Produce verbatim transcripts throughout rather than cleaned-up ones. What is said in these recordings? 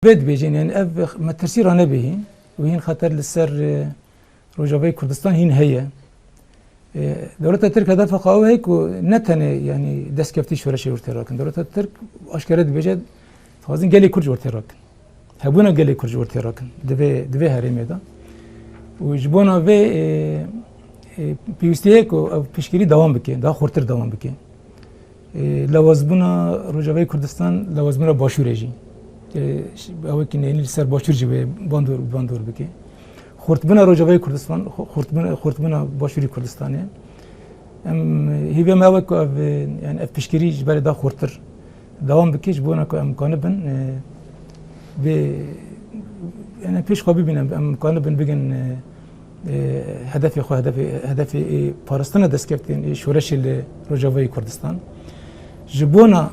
Vê dibêjin, yani ev metirsî ranebê hîn û hîn xeter li ser, e, Rojavayê Kurdistan hîn heye. E, dewleta Tirk hedefa xwe ew heye ku ne tenê, yani, destkeftî şoreşê ortê rakin. Dewleta Tirk aşkere dibêje, dixwazin gelê Kurd ji ortê rakin. Hebûna gelê Kurd ji ortê rakin. Di vê, di vê herêmê de. Û ji bona vê, e, e, pêwîstî heye ku ev piştgirî dewam bike, daha xurtir dewam bike. E, lawazbûna Rojavayê Kurdistan, lawazbûna Başûrê jî. E, ş-, ew ki neyînî li ser Başûr jî wê bandor, bandor bike. Xurtbûna Rojavayê Kurdistan, xu-, xurtbûna, xurtbûna Başûrê Kurdistanê. Em, hîvê me ew e ku ev, e, yani ev piştgirî ji berê da xurtir dewam bike, ji bona ku em kanibin, e, vê, yani pêş xwe bibînin, em kanibin bigin, e, e, hedefê xwe, hedefê, hedefê, e, parastina destkeftên, e, şoreşê li Rojavayê Kurdistan. Ji bona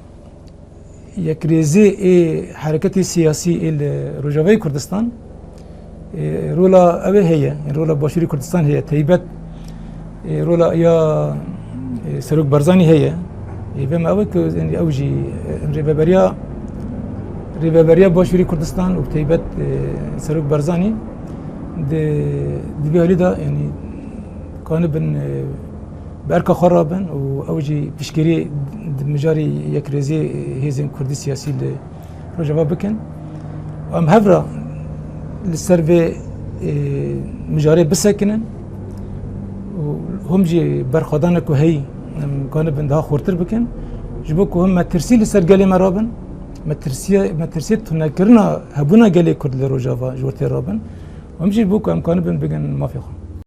yekrêzê ê hereketê siyasî ê li Rojavayê Kurdistan, e, rola ew ê heye, rola Başûrê Kurdistan heye, teybet, e, rola ya, e, Serok Barzanî heye. Ê, vê me ew e ku, yani, ew jî, e, rêveberiya, rêveberiya Başûrê Kurdistan û teybet, e, Serok Barzanî di, di vê alî de, yani, kanibin, e, bi erka xwe rabin û ew jî piştgirî di mijarê yekrêziyê hêzên kurdî siyasî li Rojava bikin. Em hev re li ser vê, e, mijarê bisekinin û hûn jî berxwedana ku heyî em kanibin daha xurtir bikin. Ji bo ku hûn metirsî li ser gelê me rabin, metirsiye, metirsiyê tunekirina hebûna gelê Kurd li Rojava ji ortê rabin. Em jî ji bo ku em kanibin bigin mafê xwe.